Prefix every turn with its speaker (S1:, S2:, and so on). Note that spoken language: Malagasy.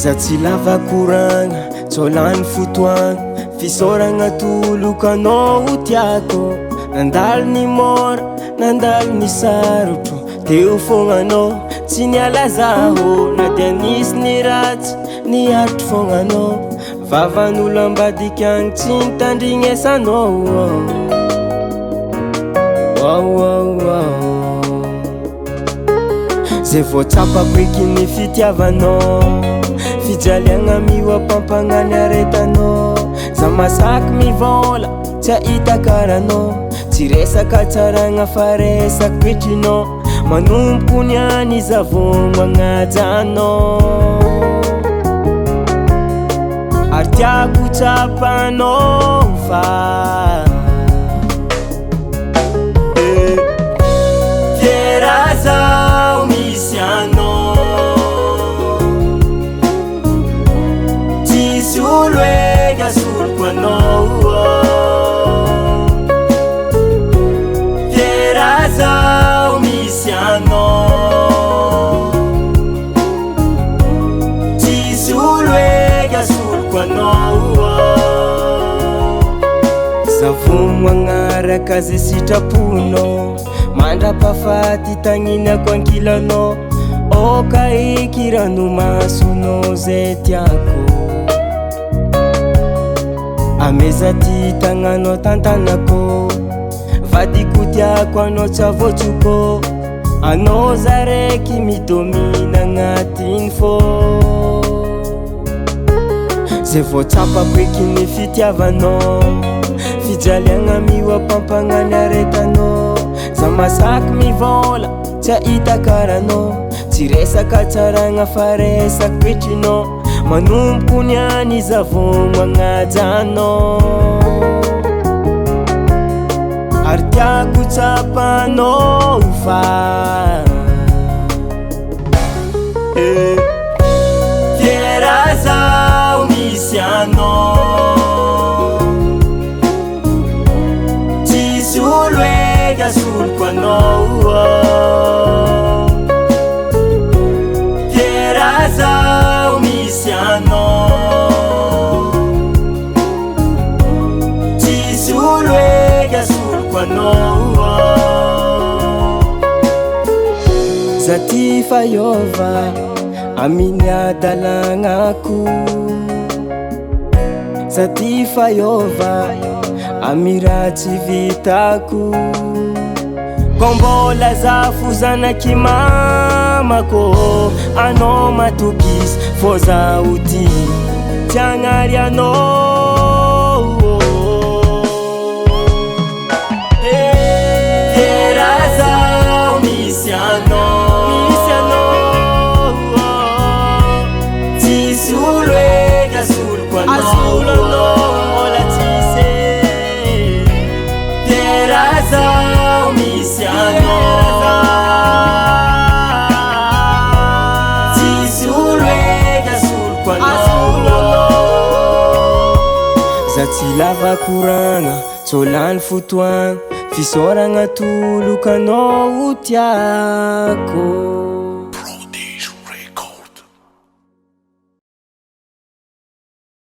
S1: Za tsy lava koragna, tsô lany fotoagna. Fisaoragna atoloko anao tiako. Nandalo ny môra, nandalo ny sarotro. Teo fogna anao, tsy niala zaho. Na dia nisy ny ratsy, niaritry fogna anao. Vavan'olo ambadika agny tsy nitandrignesanao. Oh, oh, oh. Zay vao tsapako eky ny fitiavanao. Fijaliagna mihoa-pampagna ny aretanao. Za masaky mivôla, tsy ahita karanao. Tsy resaka tsaragna fa resaka toetrinao. Manomboko niany za vao magnaja anao. Ary tiako tsapanao fa Fiera zaho misy anao. Tsisy olo eky asoloko anao. Fiera zaho misy anao. Tsisy olo eky asoloko anao. Za vao magnaraka zay sitraponao. Mandra-pahafaty tagninako ankilanao. Aoka eky ranomasonao zay tiako. Ameza ty tagnanao tantanako. Vadiko tiako anao tsy avotsoko. Anao za raiky midomina agnatin'ny fô. Zay vao tsapako eky ny fitiavanao. Fijaliagna mihoa-pampagna ny aretanao. Za masaky mivôla, tsy ahita karanao. Tsy resaka tsaragna fa resaka toetrinao. Manomboko niany za vao magnaja anao. Ary tiako tsapanao fa Fiera zaho misy anao. Tsisy olo eky asoloko anao. Fiera zaho misy anao. Tsisy olo eky asoloko anao. Za ty fa hiôva amin'ny adalagnako. Za ty fa hiôva amin'ny raha tsy vitako. Kô mbola za fo zanaky mamako. Anao matokisa fô zaho ty tsy hagnary anao. Fiera zaho misy anao. Misy anao. Tsisy olo eky asoloko anao. Asolo anao mbola tsisy. Fiera zaho misy anao. Tsisy olo eky asoloko anao. Za tsy lava koragna, tsô lany fotoagna. Fisaoragna atoloko anao tiako.